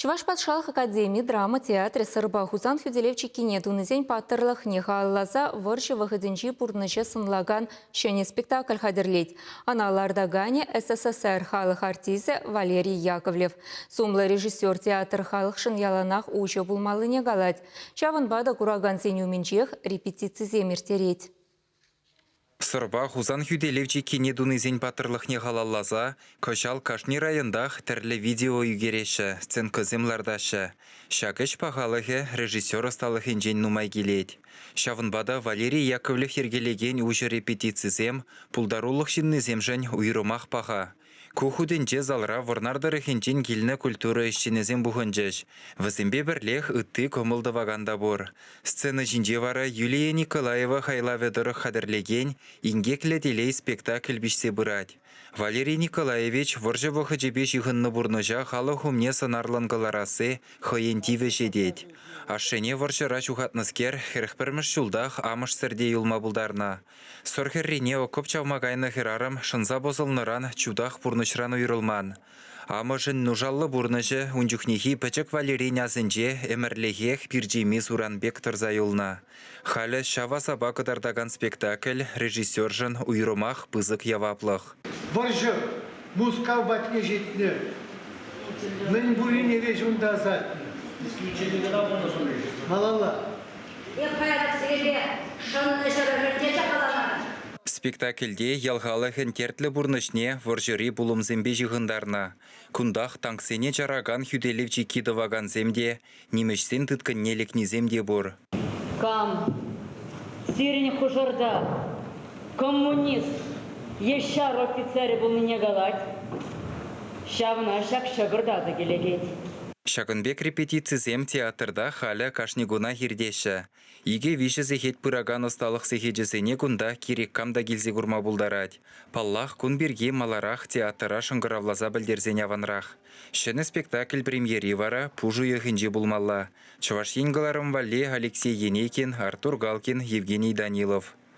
Чӑваш патшалӑх академи драма театрӗ Сӑрпа Хусан хӳтӗлев чиккине тунисен паттӑрлӑхне халалласа вӑрҫӑ вӑхӑтӗнчи пурнӑҫа сӑнлакан ҫӗнӗ спектакль хатӗрлет. Ӑна лартаканӗ СССР халӑх артисчӗ Валерий Яковлев. Сумлӑ режиссер театр халӑхшӑн яланах уҫӑ пулмаллине калать. Ҫавӑнпа та куракансен умӗнчех репетицисем ирттерет. Сӑрпа Хусан хӳтӗлев чиккине тунисен паттӑрлӑхне халалласа кӑҫал кашни районтах тӗрлӗ видео ӳкереҫҫӗ, сценкӑсем лартаҫҫӗ. Ҫак ӗҫ пахалӑхӗ режиссер ӑсталӑхӗнчен нумай килет. Ҫавӑнпа та Валерий Яковлев йӗркелекен уҫӑ репетицисем пултарулӑх ҫыннисемшӗн уйрӑмах паха. Ку хутӗнче залра Вӑрнар тӑрӑхӗнчен килнӗ культура ӗҫченӗсем пухӑнчӗҫ. Вӗсемпе пӗрлех ытти кӑмӑл тӑвакан та пур. Сцена ҫинче вара Юлия Николаева хайлавӗ тӑрӑх хатӗрлекен «Инкеклӗ телей» спектакль пиҫсе пырать. Валерий Николаевич вӑрҫӑ вӑхӑчӗпе ҫыхӑннӑ пурнӑҫа халӑх умне сӑнарлӑн кӑларасси хӑйӗн тивӗҫӗ тет. Ашшӗне вӑрҫӑра ҫухатнӑскер 41-мӗш ҫултах амӑшсӗр те юлма пултарнӑ. Сӑр хӗррине окоп чавма кайнӑ хӗрарӑм шӑнса пӑсӑлнӑран чутах пурнӑҫран уйрӑлман. Амӑшӗн нушаллӑ пурнӑҫӗ ун чухнехи пӗчӗк Валерин асӗнче ӗмӗрлӗхех пирчеми суран пек тӑрса юлнӑ. Халӗ ҫав асапа кӑтартакан спектакль режиссершӑн уйрӑмах пысӑк яваплӑх. Вӑрҫӑ Мускав патне ҫитнӗ. Мӗн пуррине веҫ унта ӑсатнӑ. Малалла. Спектакльте ял халӑхӗн тертлӗ пурнӑҫне вӑрҫӑри пулӑмсемпе ҫыхӑнтарнӑ. Кунтах танксене чаракан хӳтӗлев чикки тӑвакансем те, нимӗҫсен тыткӑнне лекнисем те пур. Кам сирӗн хушӑрта коммунист е ҫар офицерӗ пулнине калать, ҫавна ҫак ҫӑкӑр татӑкӗ лекет. Ҫакӑн пек репетицисем театрта халӗ кашни кунах иртеҫҫӗ. Икӗ-виҫӗ сехет пыракан ӑсталӑх сехечӗсене кунта кирек кам та килсе курма пултарать. Паллах, кун пирки маларах театра шӑнкӑравласа пӗлтерсен аванрах. Ҫӗнӗ спектакль премьери вара пуш уйӑхӗнче пулмалла. Чӑваш Ен кӑларӑм валли Алексей Енейкин, Артур Галкин, Евгений Данилов.